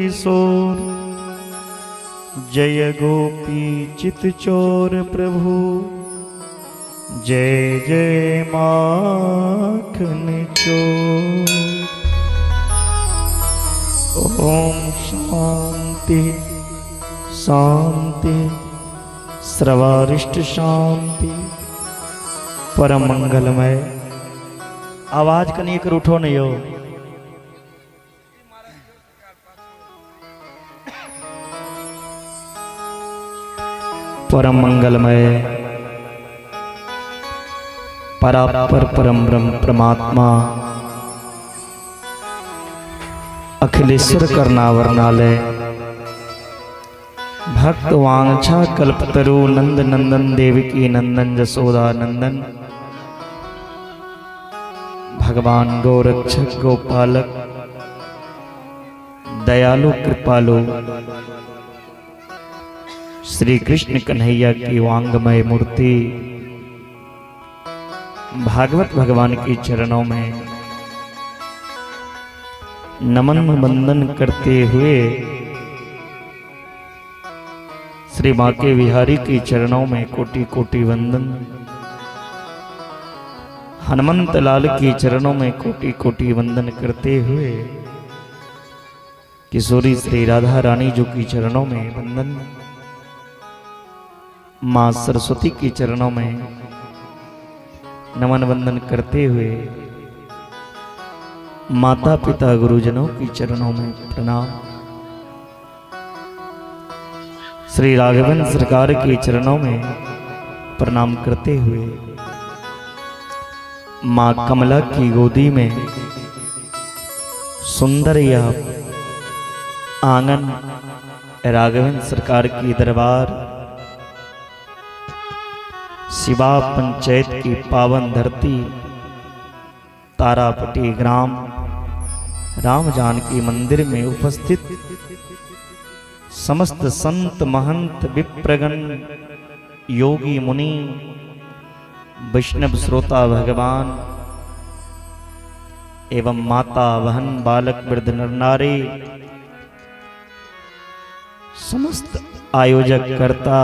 किशोर, जय गोपी चित चोर प्रभु, जय जय माखन चोर। ओम शांति शांति सर्वारिष्ट शांति परम मंगलमय। आवाज कनी एक उठो नहीं हो। परम मंगलमय परापर परम ब्रह्म परमात्मा अखिलेश्वर करनावरनालय भक्त वांछा कल्पतरु नंद नंदन देवकी नंदन जसोदा नंदन भगवान गौरक्षक गोपालक दयालु कृपालु श्री कृष्ण कन्हैया की वांगमय मूर्ति भागवत भगवान के चरणों में नमन वंदन करते हुए श्री बांके बिहारी के चरणों में कोटि कोटि वंदन, हनुमंत लाल के चरणों में कोटि कोटि वंदन करते हुए किशोरी श्री राधा रानी जो की चरणों में वंदन, मां सरस्वती के चरणों में नमन वंदन करते हुए माता पिता गुरुजनों के चरणों में प्रणाम, श्री राघवन सरकार के चरणों में प्रणाम करते हुए मां कमला की गोदी में सुंदर यह आंगन राघवेंद्र सरकार की दरबार शिवा पंचायत की पावन धरती तारापट्टी ग्राम राम जानकी मंदिर में उपस्थित समस्त संत महंत विप्रगण योगी मुनि वैष्णव श्रोता भगवान एवं माता बहन बालक वृद्ध नर नारी समस्त आयोजक कर्ता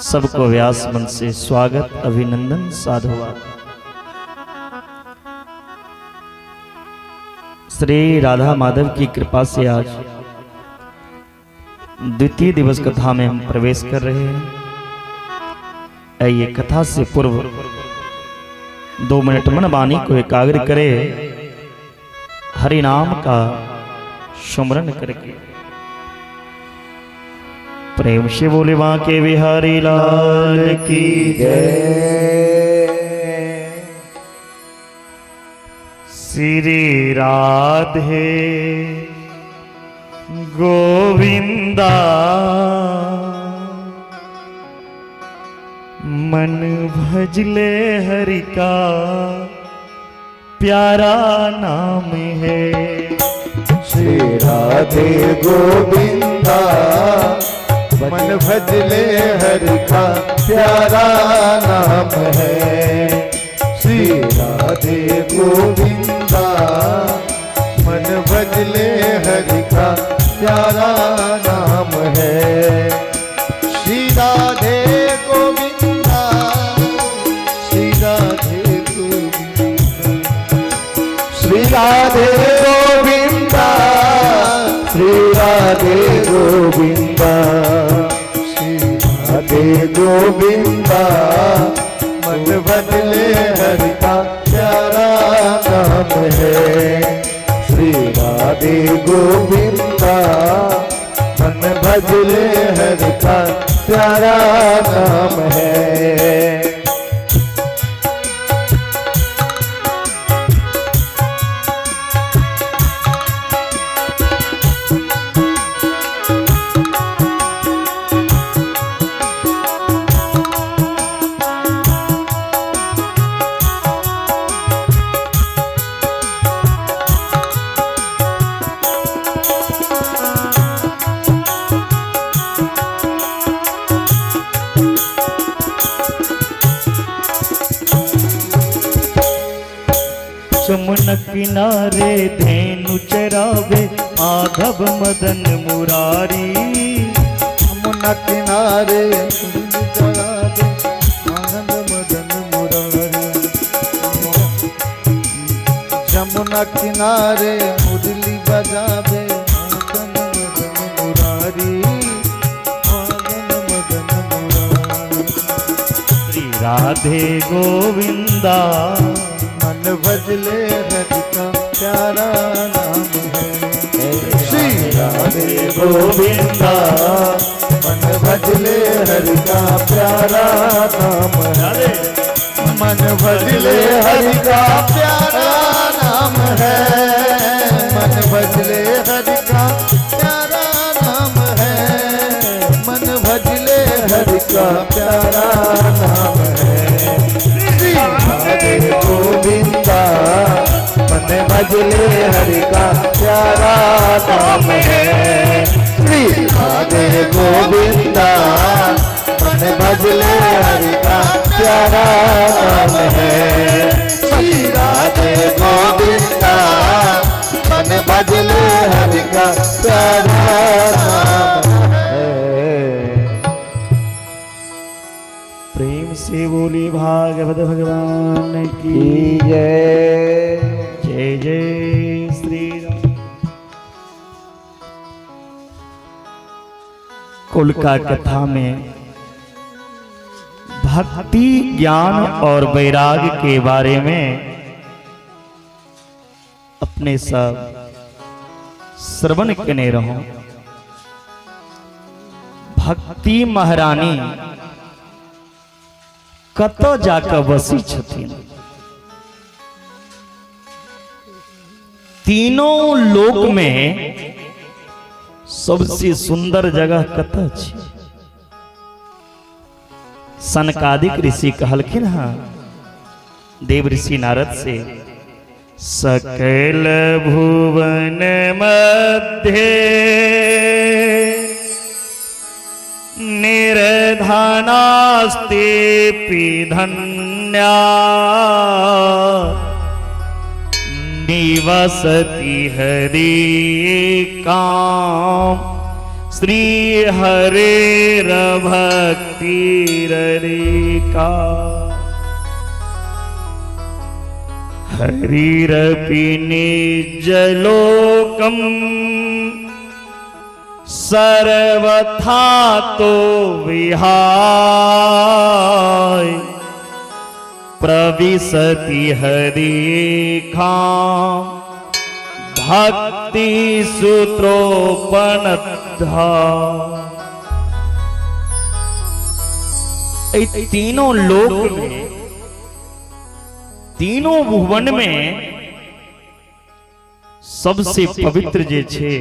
सबको व्यास मन से स्वागत अभिनंदन साधुवाद। श्री राधा माधव की कृपा से आज द्वितीय दिवस कथा में हम प्रवेश कर रहे हैं। ये कथा से पूर्व 2 मिनट मन वाणी को एकाग्र करे, हरि नाम का सुमरन करके प्रेम से बोले बांके बिहारी लाल की जय। श्री राधे गोविंदा मन भजले हरि का प्यारा नाम है। श्री राधे गोविंदा मन भजले हरि का प्यारा नाम है। श्री राधे गोविंदा मन भजले हरि का प्यारा नाम है। श्री राधे गोविंदा श्री राधे गोविंदा श्री राधे गोविंदा श्री राधे गोविंदा श्री राधे गोविंदा मन बदले हरि का प्यारा नाम है। श्री राधे गोविंदा मन भजले हरि का प्यारा नाम है। जमुना किनारे धेनु धेनु चरावे माधव मदन मुरारी। यमुना किनारे मुरली चरावे आनंद मदन मुरारी। जमुना किनारे मुरली बजावे मदन मदन मुरारी, मदन मदन मुरारी। श्री राधे गोविंदा मन भजले हरि का प्यारा नाम है। श्री राधे गोविंदा मन भजले हरि का प्यारा नाम है। मन भजले हरि का प्यारा नाम है। मन भजले हरि का प्यारा नाम है। मन भजले हरि का प्यारा नाम है। श्री राधे गोविंदा मन भजले हरि का प्यारा नाम है। श्री राधे गोविंदा मन भजले हरि का प्यारा नाम है। श्री राधे गोविंदा मन भजले हरि का प्यारा नाम है। प्रेम से बोली भागवत भगवान की जय। जय जय श्री राम। कुल का कथा में भक्ति ज्ञान और वैराग के बारे में अपने सब श्रवण केने रहो। भक्ति महारानी कत जाकर बसी छथिन? तीनों लोक में सबसे सुंदर जगह कत छै? सनकादिक ऋषि कहलखिन हाँ देव ऋषि नारद से, सकल भुवन मध्य निर्धनास्ति धन्या निवसति हरि काम श्री हरेर भक्ति का। हरिरपि निजलोकम सर्वथा तो विहाय प्रविशति हरि खां भक्ति सूत्रोपनद्धा। तीनों लोक में, तीनों भुवन में सबसे पवित्र जे छे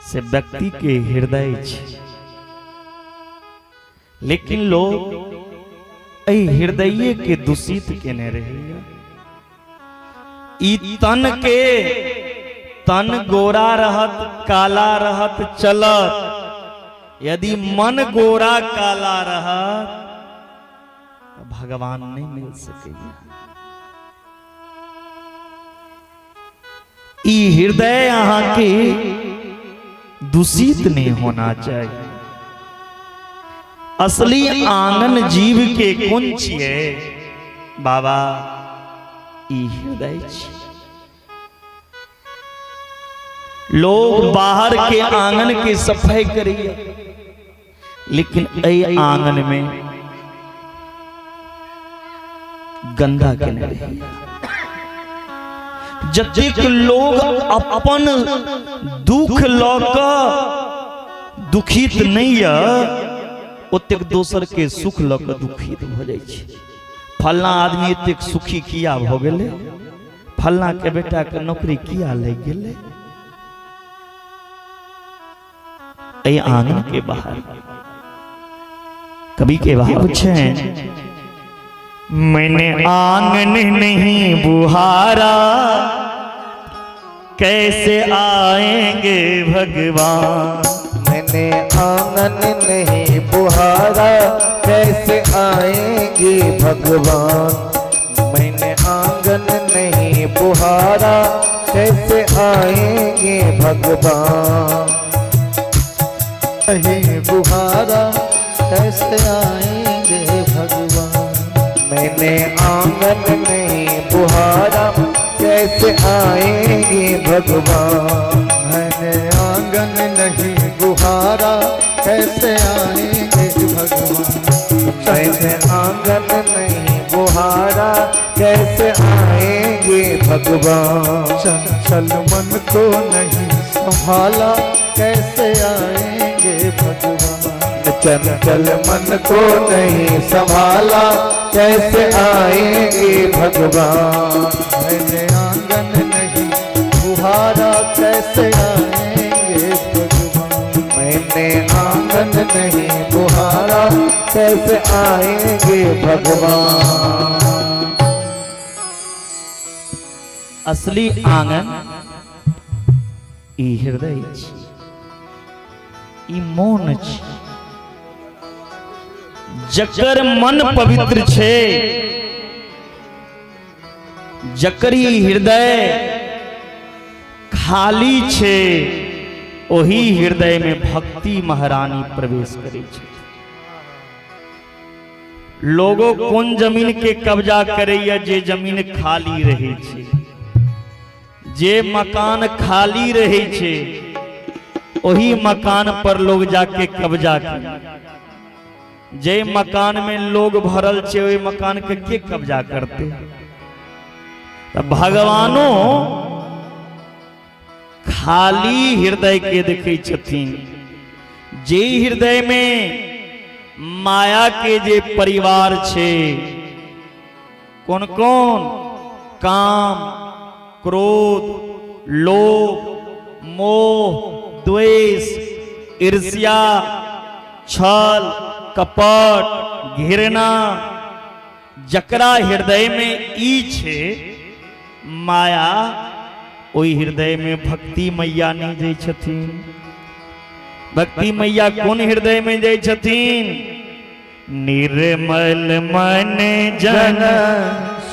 से व्यक्ति के हृदय छे। लेकिन लोग हृदय के दूषित केने रहे। ई तन के तन गोरा रहत काला रहत चलत, यदि मन गोरा काला रहत तो भगवान नहीं मिल सके। ई हृदय अहाँ के दूषित नहीं होना चाहिए। असली आंगन जीव के कोन छिए बाबा? ई हृदय छिए। लोग बाहर के आंगन के सफाई करिए, लेकिन ए आंगन में गंदा के नहीं रही। जतेक लोग अपन दुख लऽ कऽ दुखित नहीं य, ओतेक दोसर के सुख लऽ कऽ दुखित भऽ जाइ छै। फलना आदमी एतेक सुखी किया भऽ गेलै, फलना के बेटा के नौकरी किया लागि गेलै। एहि आंगन के बाहर कवि के भाव छै, मैंने आंगन नहीं बुहारा कैसे आएंगे भगवान। मैंने आंगन नहीं बुहारा कैसे आएंगे भगवान। मैंने आंगन नहीं बुहारा कैसे आएंगे भगवान। नहीं बुहारा कैसे आएंगे भगवान। मैंने आंगन नहीं बुहारा कैसे आएंगे भगवान। मैंने आंगन नहीं बुहारा कैसे आएंगे भगवान। मैंने आंगन नहीं बुहारा कैसे आएंगे भगवान। चंचल मन को नहीं संभाला कैसे आएंगे भगवान। चंचल मन को नहीं संभाला कैसे आएंगे भगवान। मैंने आंगन नहीं बुहारा कैसे आएंगे भगवान। मैंने आंगन नहीं बुहारा कैसे आएंगे भगवान। असली आंगन ई हृदय छी, ई मोन छी। जकर मन पवित्र छे, जकर ई हृदय खाली छे, ओही हृदय में भक्ति महारानी प्रवेश करे छे। लोगो कोन जमीन के कब्जा करैया? जे जमीन खाली रहे छे, जे मकान खाली रहे छे, ओही मकान पर लोग जाके कब्जा करे। जे मकान में लोग भरल छे ओहि मकान के कब्जा करते? त भगवानो खाली हृदय के देखै छथिन। जे हृदय में माया के जे परिवार छे, कौन कौन? काम, क्रोध, लोभ, मोह, द्वेष, ईर्ष्या, छल, कपट, घृणा, जकरा हृदय में ई छे माया, ओहि हृदय में भक्ति मैया नहीं जाइ छथिन। भक्ति मैया कोन हृदय में जाइ छथिन? निर्मल मन जन जन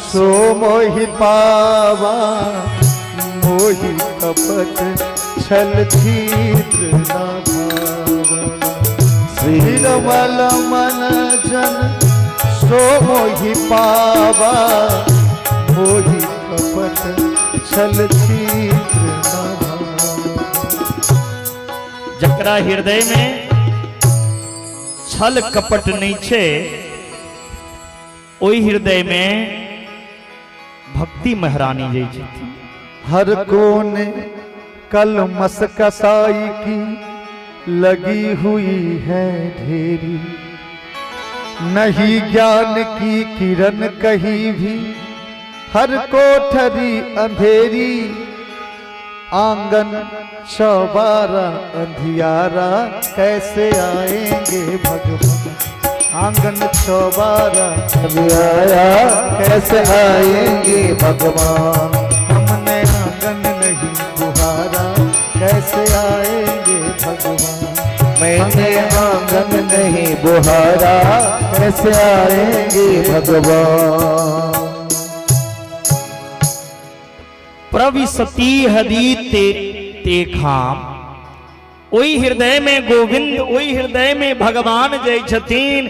सो मोहि पावा, मोहि कपट छल छिद्र न भावा। निर्मल मन जन सो मोहि पावा, मोहि कपट छल छिद्र न भावा। जकरा हृदय में छल कपट नहीं छे, ओहि हृदय में भक्ति महारानी जाइ छथिन। हर कोने कलमस कसाई की लगी हुई है ढेरी, नहीं ज्ञान की किरण कहीं भी, हर कोठरी अंधेरी। आंगन चौबारा अंधियारा कैसे आएंगे भगवान। आंगन चौबारा अंधियारा कैसे आएंगे भगवान। हमने आंगन नहीं बुहारा कैसे आएंगे भगवान। मैंने आंगन नहीं बुहारा कैसे आएंगे भगवान। प्रविशति हरि ते तेखाम, ओहि हृदय में गोविंद, ओहि हृदय में भगवान जय छथिन,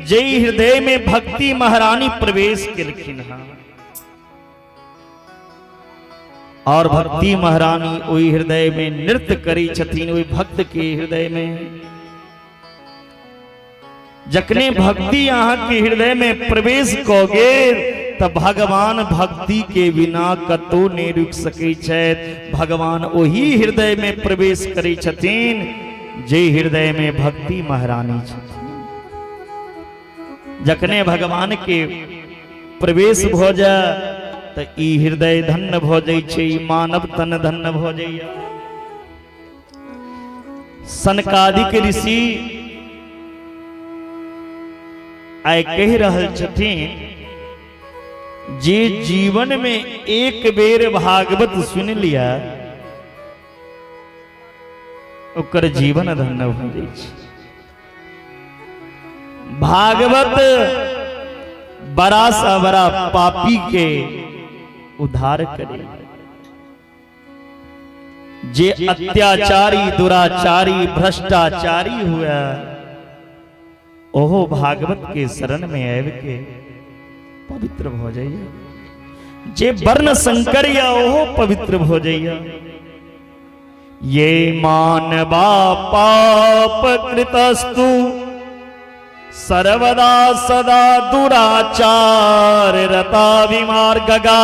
जय हृदय में भक्ति महारानी प्रवेश केलखिन हँ। और भक्ति महारानी ओहि हृदय में नृत्य करी छथिन, ओहि भक्त के हृदय में। जखने भक्ति अहाँ के हृदय में प्रवेश कऽ गेल तऽ भगवान भक्ति के बिना कतौ नहि रुकि सकै छथि। भगवान ओहि हृदय में प्रवेश करै छथिन जे हृदय में भक्ति महारानी छथिन। जखने भगवान के प्रवेश भऽ जाय तऽ ई हृदय धन्य भऽ जाइ छै, ई मानव तन धन्य भऽ जाइए। सनकादिक ऋषि आइ कहि रहल छथिन जे जीवन में एक बेर भागवत सुनि लिया ओकर जीवन धन्य भऽ जाइ छै। भागवत बड़ा सा बड़ा पापी के उद्धार करे। जे अत्याचारी दुराचारी भ्रष्टाचारी हुए ओहो भागवत के शरण में आबि के पवित्र भऽ जाइए। जे वर्ण संकर या ओहो पवित्र भऽ जाइए। ये मानवा पाप कृतस्तु सर्वदा सदा दुराचार रता विमार्गगा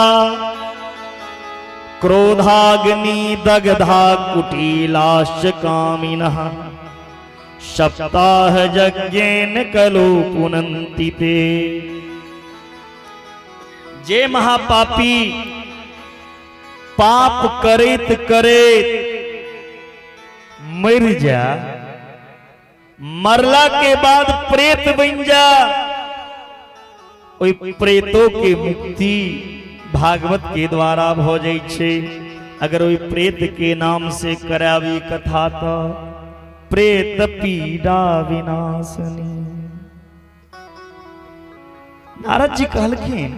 क्रोधाग्नि दग्धा कुटिलाश्च कामिनः सप्ताह यज्ञेन कलो पुनन्ति ते। जे महापापी पाप करैत करैत मरि जा, मरला के बाद प्रेत बन जा, ओहि प्रेतो के मुक्ति भागवत के द्वारा भ जाइ छै। अगर ओहि प्रेत के नाम से कराबी कथा त प्रेत पीड़ा विनाशनी। नारद जी कहलखिन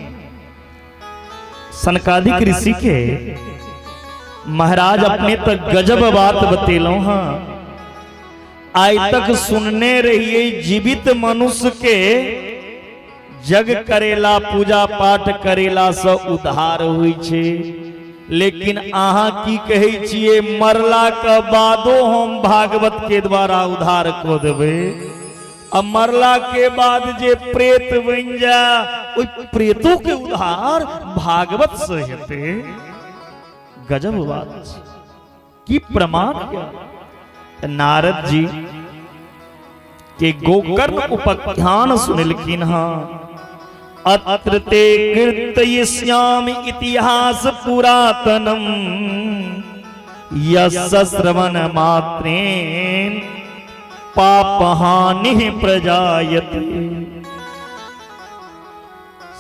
सनकादिक ऋषि के, महाराज अपने तक गजब बात बतेलहुं। हाँ, आइ तक सुनने रहिए जीवित मनुष्य के जग करेला पूजा पाठ करेला से उद्धार होइ छै, लेकिन अहाँ की कहै छियै मरला के बादो हम भागवत के द्वारा उद्धार कऽ देबै। आ मरला के बाद जे प्रेत बनि जाय ओहि प्रेतो के उद्धार भागवत से हेतै। गजब बात छै, की प्रमाण? नारद जी के गोकर्ण उपाख्यान सुनलखिन। हाँ, अत्र ते कीर्तयिष्यामि इतिहास पुरातनम यस्य श्रवण मात्रेण पापहानि प्रजायते।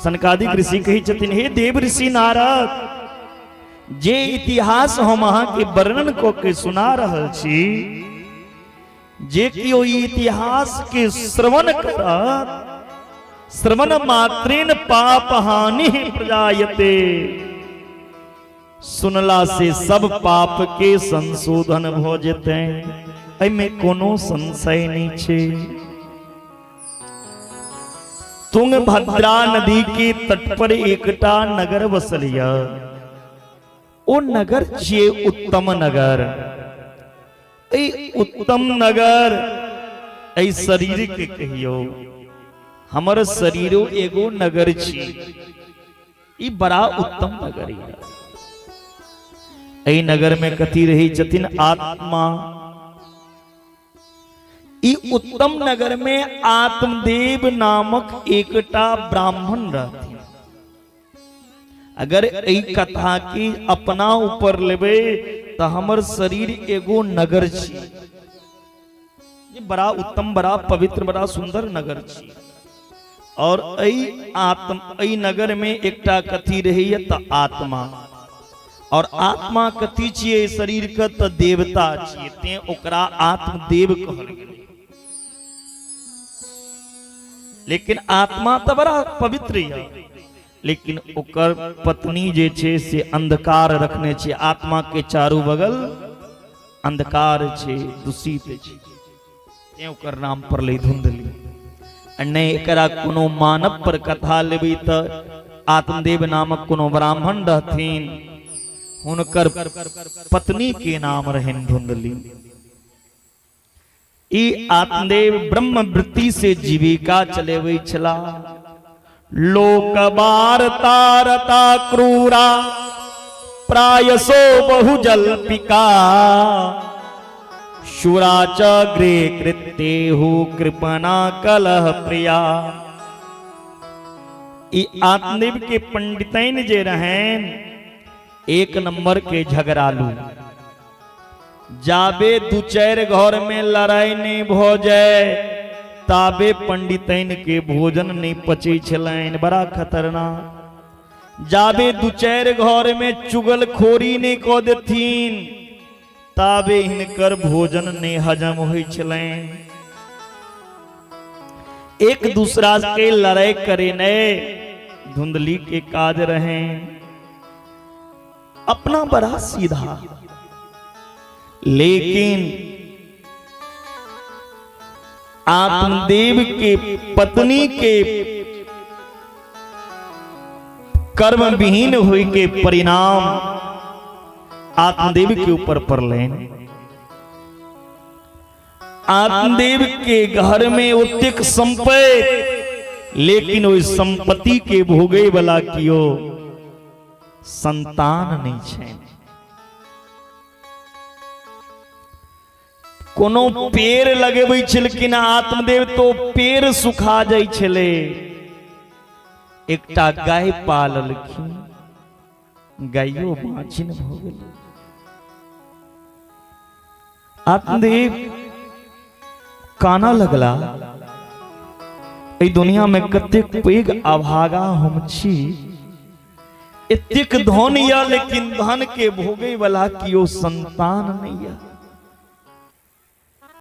सनकादिक ऋषि कहै छथिन, हे देव ऋषि नारद, जे इतिहास हम अहाँके वर्णन कऽ के सुना रहल छी, जे केओ ई इतिहास के श्रवण करत, श्रवण मात्रेन पाप हानि प्रजायते, सुनला से सब पाप के संशोधन भऽ जेतै, एहिमे कोनो संशय नहि छै। तुंगभद्रा नदी के तट पर एकटा नगर बसल यऽ। ओ नगर छियै उत्तम नगर। एहि उत्तम नगर एहि शरीर के कहियौ, हमर शरीरो एगो नगर छी, ई बड़ा उत्तम नगर यऽ। एहि नगर में कथी रहै छथिन? आत्मा। ई उत्तम नगर में आत्मदेव नामक एकटा ब्राह्मण रहथिन। अगर एहि कथा के अपना ऊपर लेबै तऽ हमर शरीर एगो नगर छी, ये बड़ा उत्तम, बड़ा पवित्र, बड़ा सुंदर नगर छी। और एहि आत्म एहि नगर में एकटा कथी रहैया तऽ आत्मा। और आत्मा कथी छियै शरीर के? तऽ देवता छियै, तें ओकरा आत्मदेव कहल गेलै। लेकिन आत्मा तऽ बड़ा पवित्र यऽ, लेकिन ओकर पत्नी जे छै से अंधकार रखने छै, आत्मा के चारू बगल अंधकार छै, दूषित छै, तें ओकर नाम पड़लै धुंधली। आ नहि एकरा कोनो मानव पर कथा लेबै तऽ आत्मदेव नामक कोनो ब्राह्मण रहथिन, हुनकर पत्नी के नाम रहनि धुंधली। ई आत्मदेव ब्रह्मवृत्ति से जीविका चलेबै छला। लोक वार्ता रता क्रूरा प्रायसो बहुजल्पिका शुरा च गृह कृत्येहु कृपणा कलह प्रिया। ई आत्मदेव के पंडितैन जे रहन एक नंबर के झगड़ालू, जाबे दू चारि घर में लड़ाई नहीं भऽ जाय ताबे पंडितैन के भोजन नहीं पचै छलनि, बड़ा खतरनाक। जाबे दू चारि घर में चुगलखोरी नहीं कऽ देथिन ताबे हिनकर भोजन नहीं हजम होइ छलनि। एक दूसरा के लड़ाई करेने धुंधली के काज रहे। अपना बड़ा सीधा। लेकिन आत्मदेव के पत्नी के कर्म विहीन हुई के परिणाम आत्मदेव के ऊपर पड़लनि। आत्मदेव के घर में ओतेक संपत्ति, लेकिन ओहि संपत्ति के भोगे वाला कियो संतान नहीं छै। कोनो पेड़ लगेबै छलखिन आत्मदेव तो पेड़ सुखा जाइ छलै। एकटा गाय पाललखिन, गायो बाँझिन भऽ गेलै। आत्मदेव कानऽ लगला, एहि दुनिया में कतेक पैघ अभागा हम छी, एतेक धन यऽ लेकिन धन के भोगे वाला कियो संतान नहीं यऽ।